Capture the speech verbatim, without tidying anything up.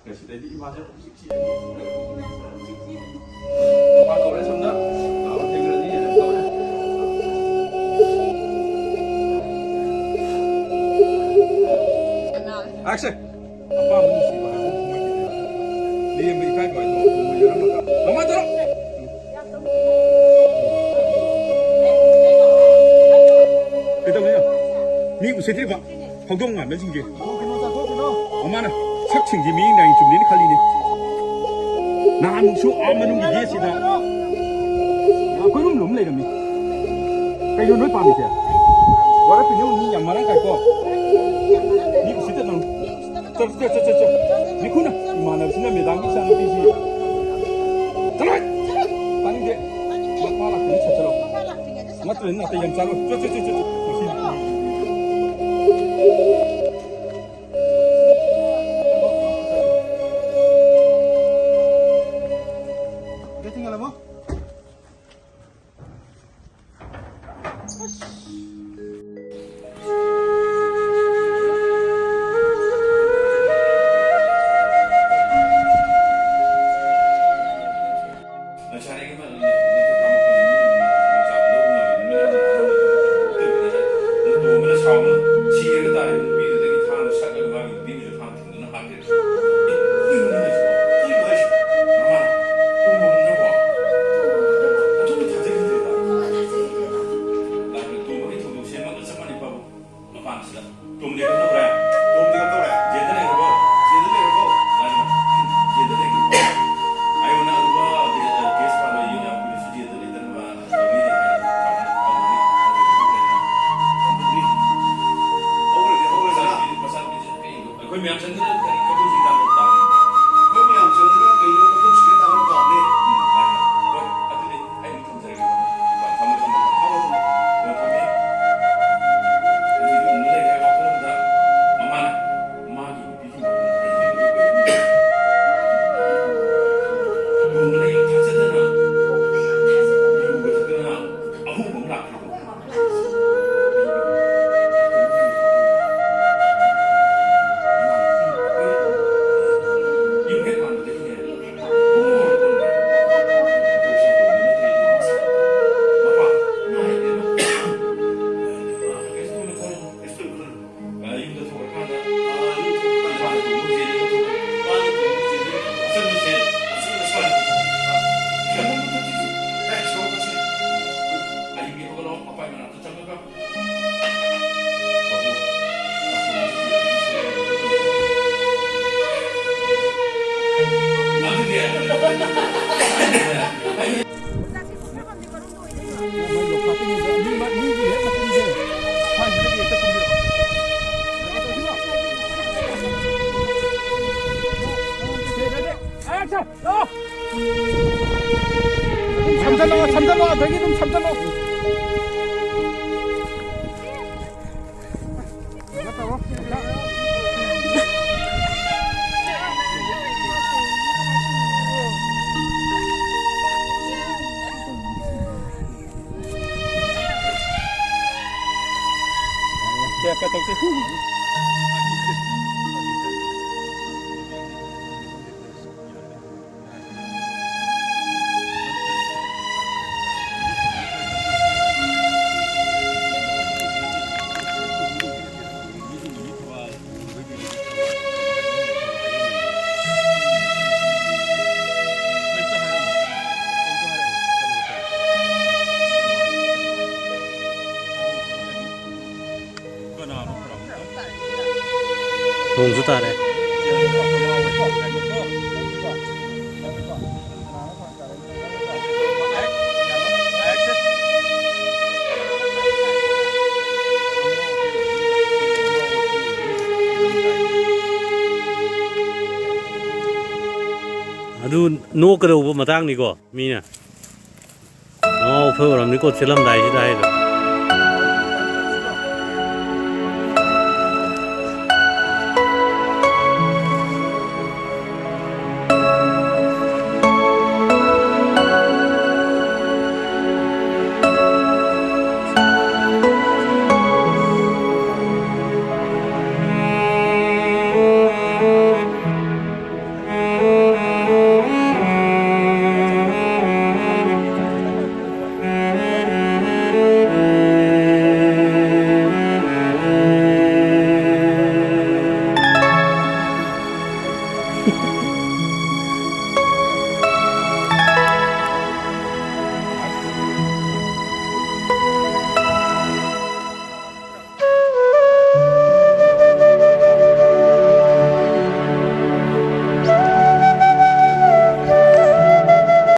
ꯉꯁꯤꯗꯩꯗꯤ ꯏꯃꯥꯁꯦ ꯍꯧꯖꯤꯛꯁꯤ ꯃꯄꯥꯟ ꯀꯧꯔꯦ ꯁꯣꯝꯗ꯫ ꯂꯥꯛꯑꯣ, ꯊꯦꯡꯅꯔꯅꯤ ꯍꯥꯏꯅ ꯀꯧꯔꯦ꯫ Action! ꯑꯄꯥꯝꯕ ꯅꯨꯡꯁꯤꯕ ꯍꯥꯏꯕ ꯊꯃꯣꯏꯒꯤꯅꯦ꯫ ꯂꯦꯝꯕ ꯏꯀꯥꯏꯕ ꯍꯥꯏꯗꯣ ꯊꯃꯣꯏ ꯌꯥꯎꯔꯝꯃꯒ꯫ ꯃꯃꯥ ꯇꯧꯔꯣ! ꯀꯩꯗꯧꯔꯤꯅꯣ? ꯃꯤ ꯎꯁꯤꯠꯇ꯭ꯔꯤꯕ ꯍꯧꯗꯣꯡ ꯃꯥꯟꯕꯁꯤꯡꯁꯦ꯫ ꯃꯃꯥꯅ ꯁꯛꯁꯤꯡꯁꯤ ꯃꯤꯠꯌꯦꯡ ꯅꯥꯏꯅ ꯆꯨꯝꯅꯤꯅ ꯈꯜꯂꯤꯅꯦ꯫ ꯅꯍꯥꯟꯃꯨꯛꯁꯨ ꯑꯥ ꯃꯅꯨꯡꯒꯤ ꯒꯦꯠꯁꯤꯗ ꯑꯩꯈꯣꯏ ꯔꯨꯝ ꯂꯨꯝ ꯂꯩꯔꯝꯃꯤ꯫ ꯀꯩꯅꯣ ꯅꯣꯏ ꯄꯥꯝꯃꯤꯁꯦ? ꯋꯥꯔꯛꯄꯤꯅꯕ ꯃꯤ ꯌꯥꯝ ꯃꯔꯥꯡ ꯀꯥꯏꯀꯣ꯫ ꯃꯤ ꯎꯁꯤꯠꯇꯅꯕ꯫ ꯆꯠ, ꯆꯠ, ꯆꯠ, ꯆꯠ, ꯆꯠ꯫ ꯃꯤꯈꯨꯅ ꯏꯃꯥꯟꯅꯕꯁꯤꯅ ꯃꯦꯗꯥꯝꯒꯤ ꯏꯆꯥꯅꯨꯄꯤꯁꯤ꯫ ꯆꯠꯂꯣ! ꯇꯥꯅꯤꯡꯗꯦ꯫ ꯃꯄꯥ ꯂꯥꯛꯇ꯭ꯔꯤꯉꯩ ꯆꯠꯆꯔꯣ꯫ ꯅꯠꯇ꯭ꯔꯗꯤ ꯅꯥꯇꯩ ꯌꯥꯝ ꯆꯥꯔꯣꯏ꯫ ꯆꯠ, ꯆꯠ, ꯆꯠ, ꯆꯠ, ꯆꯠ꯫ ꯃꯁꯤ꯫ ꯒꯦꯠ ꯊꯤꯡꯖꯤꯜꯂꯝꯃꯣ꯫ ꯁꯝꯖꯜꯂꯛꯑꯣ, ꯁꯝꯖꯜꯂꯛꯑꯣ, ꯑꯗꯒꯤ ꯑꯗꯨꯝ ꯁꯝꯖꯜꯂꯛꯑꯣ꯫ ꯅꯣꯡꯁꯨ ꯇꯥꯔꯦ꯫ ꯑꯗꯨ ꯅꯣꯛꯀꯗꯧꯕ ꯃꯇꯥꯡꯅꯤꯀꯣ ꯃꯤꯅ꯫ ꯉꯥꯎ ꯐꯩ ꯑꯣꯏꯔꯝꯅꯤꯀꯣ ꯆꯦꯜꯂꯝꯗꯥꯏꯁꯤꯗ ꯍꯥꯏꯗꯣ꯫